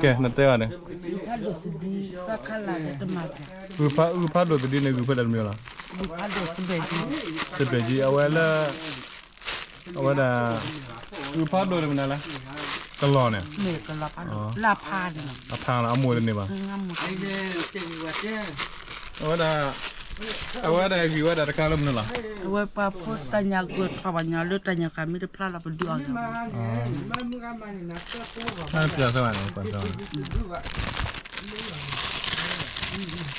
ကဲ နတဲဘၣ်န့ၣ်, ဂုၢ်ဖးဒိၣ်သဒံန့ၣ် ဂုၢ်ဖဲဒၣ်တမံၤလီၤ, စပဲးကံ အဝဲလၢ အဝဲဒၣ် ဂုၢ်ဖးဒိၣ်န့ၣ်မနုၤလဲၣ်, ကလီၤန့ၣ်, အဖးလီၤ အမိၢ်တန့ၢ်ဘၣ်, အဝဲဒၣ် အဝဲဒၣ်ဂံၢ်ဝဲဒၣ်တခါလၢမနုၤလီၤ, အဝဲပှၤဖိတၢ်ညၣ်ဂိၢ်ထီၣ်ဘၣ်ညီလၢတၢ်ညၣ်ဃာ်မ့ၢ်တဖျါလီၤပဒုးအီၤယၤ,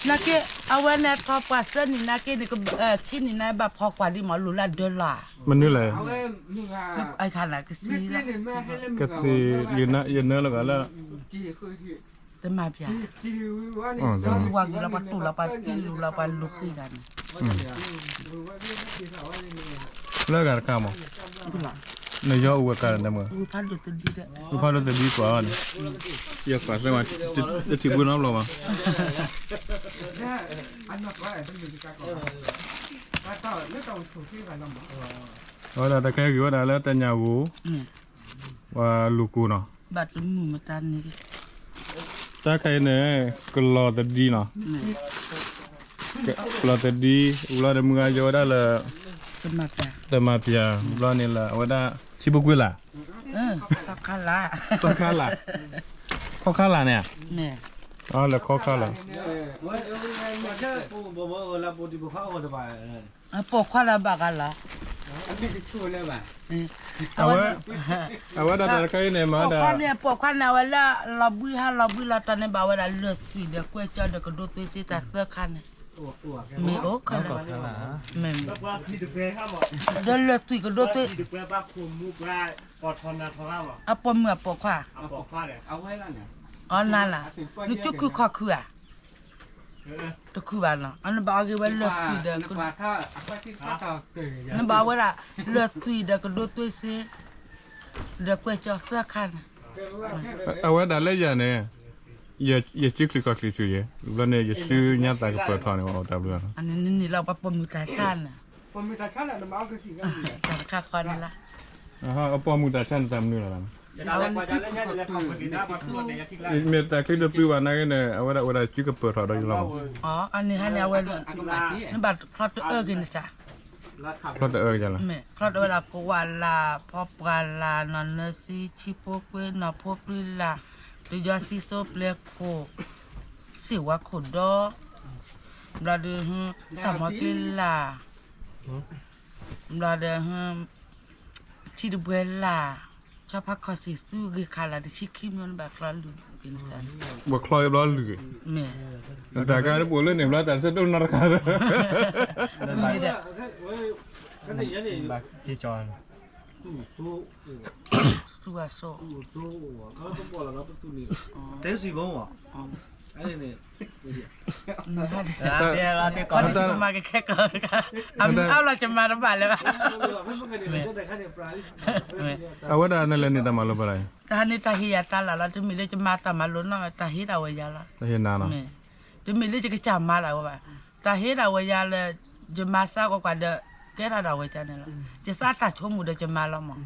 နာ်က့ အဝဲန့ၣ်ထီၣ်ပှၤသၢနံၣ်နာ်က့န့ၣ် ခံနံၣ်န့ၣ်ဘၣ်ဖီကွၢ်ဒ်မး လိၤလၢဒၢလီၤ, မနုၤလဲၣ်, ကသံၣ် ယနၢလီၤဂာ်လၢ တမၤပျၢ်, ဝံၤဝါဂ့ၤလီၤ ပှၤတူၢ်လီၤပှၤတံၢ်လိၤလီၤပှၤလိၤဃံဂၤန့ၣ်, လၢဂၤတခါမး, နယီအူဝဲကါဒီးနမ့ၢ်, ဂုၢ်ဖးဒိၣ်သဒံကွၢ်အီၤန့ၣ်, ယကွၢ်စဲမး တထံၣ်ဘုနီတဘျီဘၣ်, အဝဲဒၣ်တၢ်ခဲဂ့ၤဝဲဒၣ်လၢတၢ်ညၣ်ဂိၢ်, ပှၤလူၤကိၢ်နီၤ, ဘၣ်တမုာ်မတၤန့ၣ်, တၢ်ခဲအံၤန့ၣ် ကလီၤသဒံနီၤ, ကလီၤသဒံ, ဘျီန့ၣ်မုၢ်ဂၤယီဝဲဒၣ်လၢ တမၤပျၢ်, ဘျီန့ၣ်လၢအဝဲဒၣ် ထံဖိကွံာ်လာ်, သီခါလာ်, ခီခါလာ်န့ၣ်, လၢခီခါလာ် အပိာ်ခွါလၢဘၣ်ဂၤလီၤ, အဝဲဒၣ်တၢ်တခါအံၤန့ၣ်မၤဒၣ်, ပိာ်ခွါန့ၣ် ပိာ်ခွါန့ၣ် အဝဲလၢလီၤဘှံးဟးလီၤဘှံးလီၤတီၤန့ၣ် ဘၣ်ဝဲဒၣ်လၢာ်သွံၣ်ဒီးကွဲၢ်ကၠီဒီးကဒိသွ့စ့တၢ်သၢခါန့ၣ်, မ့ၢ်အိၣ်ခဲလၢာ်, ဒီးလၢာ်သွံၣ်ကဒိသွ့, အပိာ်မုၣ်အပိာ်ခွါ, အီနၤလၢ်, နကၠူခုၣ်ခီၣ်ခုၣ်ဧါ တခုၣ်ဘၣ်နီၤ, နဘၣ်အီၣ်ဂ့ၤဝဲလၢာ်သွံၣ်ဒီး, နဘၣ်ဝဲဒၣ် လၢာ်သွံၣ်ဒီးကဒိသွ့စ့, ဒီးကွဲၢ်ကၠီသၢခါန့ၣ်, အဝဲဒၣ်လၢယၤန့ၣ်, ယစုချံခီၣ်ချံဆူၣ်ယဲ, ဘျီန့ၣ် ယစုညါသးကပၢၤထီၣ်န့ၣ်တၢ်ဘျုး, နနံၤလီၤပှၤပိာ်မုၣ်တၢ်ဆါန့ၣ်, တၢ်တခါဃီန့ၣ်လီၤ, အပိာ်မုၣ်တၢ်ဆါန့ၣ်တၢ်မနုၤလီၤ, မ့ၢ်တၢ်ချံတသုဘၣ်နာ်က့န့ၣ် အဝဲဒၣ်အိၣ်ဒၣ်စုကပၢၤထီၣ်ဒီးယလီၤ, အန့ၣ်ဟါန့ၣ် အဝဲ နဘၣ်ချီတအၢက့ၤန့ၣ်စ့ၢ်, ချီတအၢက့ၤလီၤ, ချီတအၢဝဲဒၣ် ပဝၢ်လၢ် ဖီပှၢ်လၢ် နီၢ်နၢၤစံ ဆံဖိကွ့ နီၢ်ဖိပြံလၢ် တယီၤစံစိပျဲခိၣ် စ့ၢ်ဝါခိၣ်ဒီ, ဘျီဒီး စၢ်မီၤကျ့လၢ်, ဘျီဒီး ထံတဘှဲလၢ်, ဆီဖါခီၣ်စံၣ်သူဂ့ၤခးလၢ် တဆံခံမၠိန့ၣ်ဘၣ်ချီလုၢ်က့ၤန့ၣ်, ဘၣ်ချီဘျီလုၢ်က့ၤ, မ့ၢ်, တၢ်ကါတပိာ်လၢန့ၣ်ဘျီတၢ်ဆၢဒိၣ်နီတခါ, မ့ၢ်ဒီး သူအစိ, တဲစံဘီမး, မၤကခဲကီး, အမ့ၢ်အီၣ်လီၤကမၤတဘၣ်လၢၤဘၣ်, အဝဲဒၣ်နလဲၤန့ၣ်တၢ်မၤလိဖဲလဲၣ်, တၢ်န့ၣ်တၢ်ဟ့ၣ်ယၤတၢ်လၢ်လီၤ, တမ့ၢ်လၢယမၤတၢ်မၤလိနီၢ် တၢ်ဟ့ၣ်ဒၣ်ဝဲယၤလီၤ, တမ့ၢ်လၢယကစၢ်မၤဒၣ်ဝဲဘၣ်, တၢ်ဟ့ၣ်ဒၣ်ဝဲယၤလၢ ယမၤစၢ်ကွၢ်ကွၢ်ဒီး ကဲထီၣ်ဒၣ်ဝဲကန့ၣ်လီၤ, ယစၢ်တၢ်ဆိကမိၣ်ဒီးယမၤလီၤမး,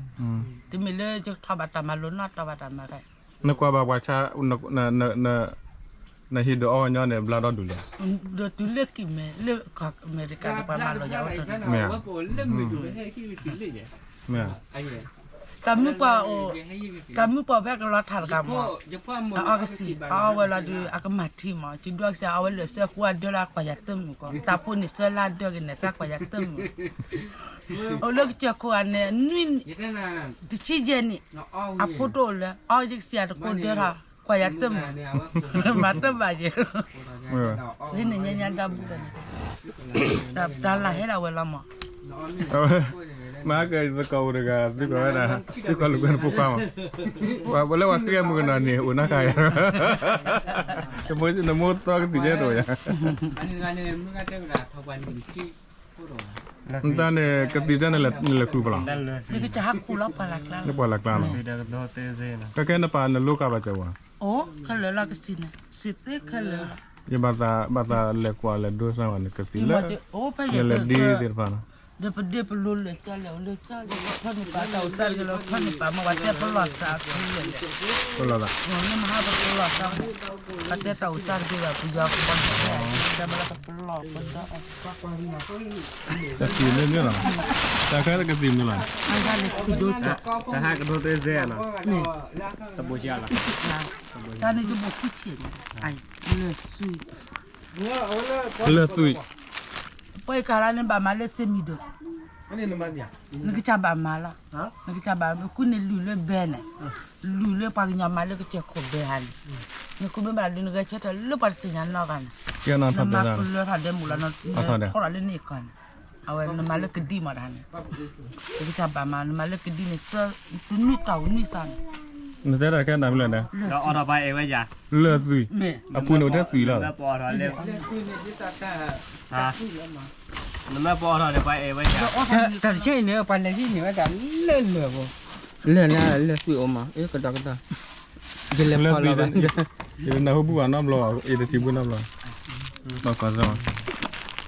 တမ့ၢ်လၢယထီၣ်ဘၣ်တၢ်မၤလိနီၢ် တီၢ်ဘၣ်တၢ်မၤဂ့ၤ, နကွၢ်ဘၣ်ပှၤဆါ, နဟံၣ်ဒုးအီၣ်ဝဲညီန့ၣ် ဘျါဒီဒူၣ်လဲၣ်, ဒီးတုၤလၢကံၢ်မဲာ်လၢကီၢ်အမဲရကၤဒီးပှၤမၤလိာ်ယၤဝဲတန့ၣ်, မ့ၢ် တၢ်မုၢ်ပှၢ်အိၣ်, တၢ်မုၢ်ပှၢ်ဖဲကလီၤထၣ်တဂၤမး, အအီကစံၣ် အအီဝဲလီၤဒုး အကမၤထံမး, ယဒွးကစၢ်အီဝဲလၢာ်ဆၢဃိအဒၢလၢအကွၢ်ယၤတမုာ်ကီး, တၢ်ဖိန့ၣ်ဆၢလၢအဒၢက့ၤန့ၣ် စၢကွၢ်ယၤတမုာ်, အိၣ်လၢကစၢၢ်ခိၣ်ဂၤန့ၣ် နွံနံၣ်, တဆံယဲၢ်နံၣ်, အဖိတအိၣ်လၢၤ, အအီယကစၢ်တကိးဒၢထီၣ်, ကွၢ်ယၤတမုာ်, မၤတဘၣ်ယဲ, လၢန့ၣ်ညါညါဒၣ်ဘူးဒီးန့ၣ်, တၢ်လၢဟဲဒၣ်ဝဲလီၤမး မၤကသကိးအိၣ်တဂၤ သုကီၢ်ဝဲဒၣ် သုကီၢ်လိာ်ကွဲနဖိခွါမး, ပှၤလၢပှၤဃ့အမုၢ်ကနီၤန့ၣ် အိၣ်နီၢ်ခါယၤ, နမိၢ်သီကသံၣ်ကဲတအိၣ်ယၤ, နတၢ်န့ၣ် ကသံၣ်တၢ်န့ၣ်လဲၤဃုပလီၤ, လၢပှၢ်လၢ်ကျါလီၤ, ကဲကဲနပာ်နလိကၢ်ဘၣ်ကဝဲ, အိၣ်ခဲလၢာ်လီၤကသံၣ်န့ၣ် စံးသ့ခဲလၢာ်လီၤ, ယဘၣ်သးလဲၤကွၢ်လဲၤဒိစၢ်ဝဲန့ၣ် ကသံၣ်လၢ နလဲၤဒ့သ့ၣ်တဖၣ်လီၤ ဒီးပဒ့ပလိၤလၢာ်ကၠီလဲၣ် အိၣ်လၢကၠီလဲၣ် ထီၣ်န့ၢ်ပာ်တၢ်အိၣ်စၢ်တဂ့ၤလီၤ ထီၣ်န့ၢ်ပာ်မ့ၢ်ပှၤတဲပလီၢ်သးအဖုလဲၣ်လဲၣ်, ပလီၢ်သး, နမ့ၢ်ဟးပပလီၢ်သးမး, ပှၤတဲတၢ်အိၣ်စၢ်တဂ့ၤဘၣ် ပယီၤကဘီတၢ်တဲ တၢ်မ့ၢ်လၢပပလီၢ်ပဒီး, တၢ်သံမ့ၢ်မ့ၢ်လီၤ, တၢ်ခဲလၢကသံမ့ၢ်လီၤ, တၢ်ဟဲကဒိးသ့ၣ်စဲလီၤ, တဘိးဆံလီၤ, တၢ်န့ၣ်တဘိးခံဆံန့ၣ်, လၢာ်သွံၣ် လၢာ်သွံၣ်, ပှၤအံၤကလါန့ၣ်ဘၣ်မၤလၢစ့မံၤဒိၣ်, နကစၢ်ဘၣ်မၤလီၤ, နကစၢ်ဘၣ်မၤ ဃုန့ၣ်လုၢ်လၢဘဲန့ၣ်, လုၢ်လၢပှၤကညီမၤလၢကစၢၢ်ခိၣ်ဘဲဟါန့ၣ်, နဃုမ့ၢ်ဘၣ်လုၢ်နဂဲၤဆၢထၢၣ်လၢပှၤတသ့ၣ်ညါနီတဂၤန့ၣ်, နမၤကလၢထီၣ်ဒဲးမူလီၤ နထီၣ်လီၤလၢန့ၣ်အကီၢ်န့ၣ်, အဝဲနမၤလၢကဒံမးတဟါန့ၣ်, နကစၢ်ဘၣ်မၤ နမၤလၢကဒံန့ၣ် သၢနွံတၢ်နွံသၢန့ၣ်, နတဲတၢ်ခဲနၤမ့ၢ်လၢာ်န့ၣ်, လၢာ်သွံၣ်, အပူၤန့ၣ်အိၣ်ထဲသွံၣ်လီၤ, တၢ်တဆဲအံၤန့ၣ် ပှၤလဲၤဟံးန့ၢ်ဝဲဒၣ်လၢလၢၢ်ဘိ, လၢၢ်လၢလၢသွံၣ်အိၣ်မး အကဒီးကဒီး, ယလဲၤဖီလီၤဘၣ်, ယတနၢ်ဟူဘူၣ်ဘၣ်နီတဘျီဘၣ် ယတထံၣ်ဘူၣ်နီတဘျီ, ဘၣ်ကီၢ်စၢ်,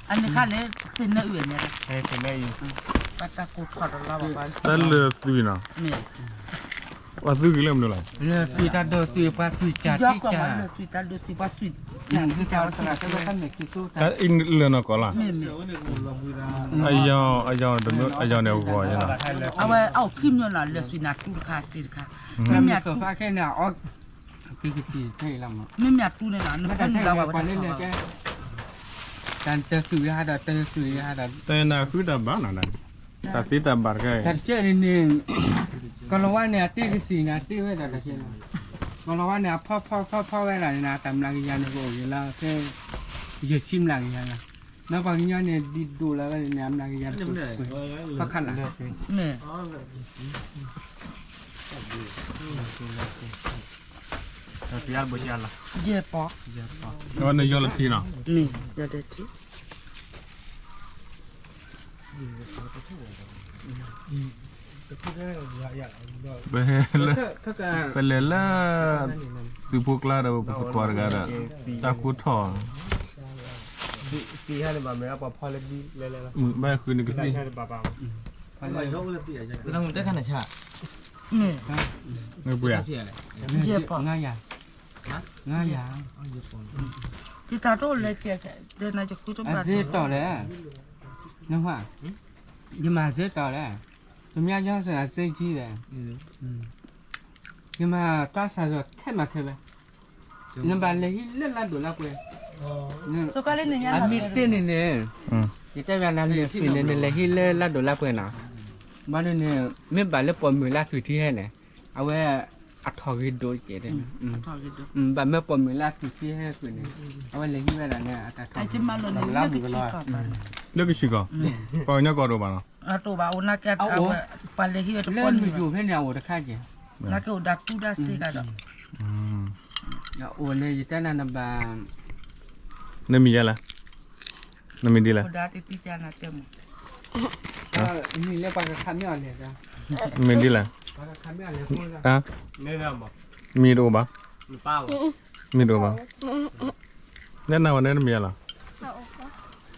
အန့ၣ်ခါလၢ သ့ၣ်နၢအုၣ်န့ၣ်, ပှၤတၢ်ကိၢ်ထီၣ်တလီၤဘၣ်, တၢ်လၢာ်သွံၣ်နီၤ, ပှၤသွံၣ်က့ၤလၢမနုၤလဲၣ်, လၢာ်သွံၣ်တၢ်ဒိးသွံၣ်ပှၤသွံၣ်ကၢ်ထံကၢ်, လၢာ်သွံၣ်တၢ်ဒိးသွံၣ်ပှၤသွံၣ်ကၢ်ထံကၢ်, တၢ်အံၤလၢာ်နီၢ်ကီၢ်လီၤ, အယီၤန့ၣ်အဂီၢ်, အဝဲအအိၣ်ခံမံၤလီၤ လၢာ်သွံၣ်န့ၣ် အတူတခါစ့တခါ, မ့မ့ၢ်အတူ, မ့မ့ၢ်အတူန့ၣ်လီၤ, နဖဲနုာ်လီၤဝဲပှၤလၢလၢာ်ကဲ, တၢ်တၢ်သွံၣ်ယဟးဒီး တၢ်သွံၣ်ယဟးဒီး, တၢ်နၢ်ဃုတၢ်ဘၣ်နၤ, တၢ်သ့တၢ်ဘၣ်တခါ, တၢ်တကဲန့ၣ်န့ၣ်, ကလီၤဝါန့ၣ် အတ့ၢ်ကသံၣ်န့ၣ် အတ့ၢ်ဝဲဒၣ်တၢ်ကဲန့ၣ်, ကလီၤဝါန့ၣ် အဖီဖီဖီဖီဝဲဒၣ်န့ၣ် အတၢ်မျးကယၤန့ၣ် ကအိၣ်က့ၤလၢဖဲ ယဲၢ်ဆံမျးကယၤလီၤ, မ့ၢ်ပှၤကညီန့ၣ် ဒ်ဒိၣ်လီၤဝဲန့ၣ် အမျးကယၤန့ၣ် ဖီခါလၢ်, အဝဲန့ၣ်ယီၤလၢထံနီၤ, ယီၤလၢထံ ပလဲၤလၢ သုးဖိကျါဒီး ပသကိးတဂၤဒီး တၢ်ကိၢ်ထီၣ်, ဘၣ်ဃုနကသံၣ်, တခါနဆၣ်, ပှဲၤ, ငါယၤ, ငါယၤ, အတ့တီၢ်လဲၣ်, ယမၤတ့တီၢ်လဲၣ်, ပမ့ၢ်ယီၤစၢၤအစ့ကံဒီး, ယမၤတၢ်စၢၤခဲမးခဲဝဲ, နဘၣ်လဲၤဟံးလၢလါဒိၣ်လါပှဲၤ, အမ့ၢ်သ့န့ၣ်န့ၣ်, ယတဲဝဲလၢလၢာ်သွံၣ်န့ၣ် နလဲၤဟံးလၢလါဒိၣ်လါပှဲၤနီၤ, ဘၣ်န့ၣ်န့ၣ် မ့ၢ်ဘၣ်လၢပိာ်မုၣ်လၢသွံၣ်ထံဟဲန့ၣ်, အဝဲ အထီၣ်ဂ့ၤဒိၣ်ကဲး, ဘၣ်မ့ၢ်ပိာ်မုၣ်လၢသွံၣ်ထံဟဲကွံာ်န့ၣ်, အဝဲလဲၤဟံးဝဲဒၣ်န့ၣ် အတၢ်ထီၣ်ဂ့ၤ, လၢကဆံးကီၢ်, ပှၤကညီကီၢ်တအိၣ်ဘၣ်နီၤ, တအိၣ်ဘၣ်, အိၣ်နာ်က့, ပှၤလဲၤဟံးဝဲတပီၢ်န့ၣ်, နာ်က့အိၣ်ဒီးတူၢ်ဒီးစ့ကဒီး, အိၣ်န့ၣ် ယတဲနၤနဘၣ်, နမံၤယဲလဲၣ်, နမံၤဒ်လဲၣ်, မံၤလၢပှၤကခးမ့ၢ်အီၤလဲၣ်, မံၤဒ်လဲၣ်, မံၤတအိၣ်ဘၣ်, မံၤတအိၣ်ဘၣ်, နဲနၤဝဲန့ၣ်နမံၤယဲလဲၣ်,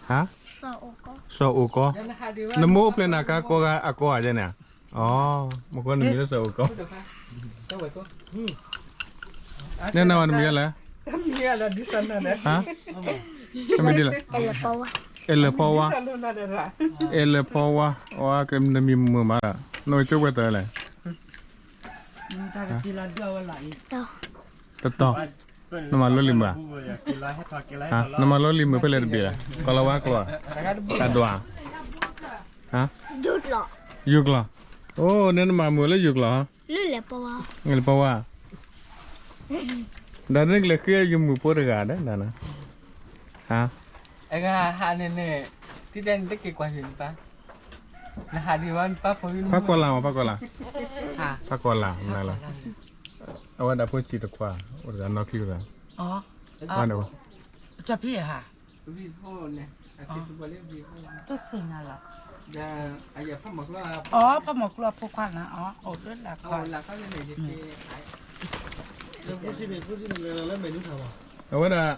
ဟါ, စီၤအိၣ်ကီ, နမိၢ်အိၣ်ဖျဲၣ်နၤကါကီဂၤအကီဂၤယဲန့ၣ်, အိ မ့ၢ်ဃိနမံၤလၢစီၤအိၣ်ကီ, နဲနၤဝဲနမံၤယဲလဲၣ်, ဟါ, နမံၤဒ်လဲၣ်, အဲၣ်လၢၤဖီဝါ, အဲၣ်လၢၤဖီဝါ, အဝဲကနမံၤမုာ်မးဒီး နဝဲကၠိပှဲၤတၢၢ်လဲၣ်, တတီၤ, နမၤလိလံာ်မုာ်ဧါ, နမၤလိလံာ်မုာ်ဖဲလဲၣ်တဘ့ၣ်လဲၣ်, ကီၤလၤဝါကျိာ်, တၢ်ဒွး, ယိၤကျိာ်, အိ နဲနမၤမုာ်လၢယိၤကျိာ်, လဲၤပဝါ, ဒီးနကလဲၤဃ့ယမုာ်ဖိတဂၤဒီး, ဟါ, အဂၤဟးန့ၣ်န့ၣ်, ထံၣ်တဲနတက့ၤကွၢ်ဟံၣ်နပၢ်, နဟးဒံးဝဲနပၢ်ဖိ, ဖးကီၢ်လၢ်မး ဖးကီၢ်လၢ်, ဖးကီၢ်လၢ်, အဝဲဒၣ်ဖိဆံးတခွါ, အိၣ်တဂၤနီၢ်ခံတဂၤ, တဖံးဧါ, တသ့ၣ်ညါလီၤ, အဖးမီၢ်ကျိအဖိခွါန့ၣ်, အဝဲဒၣ်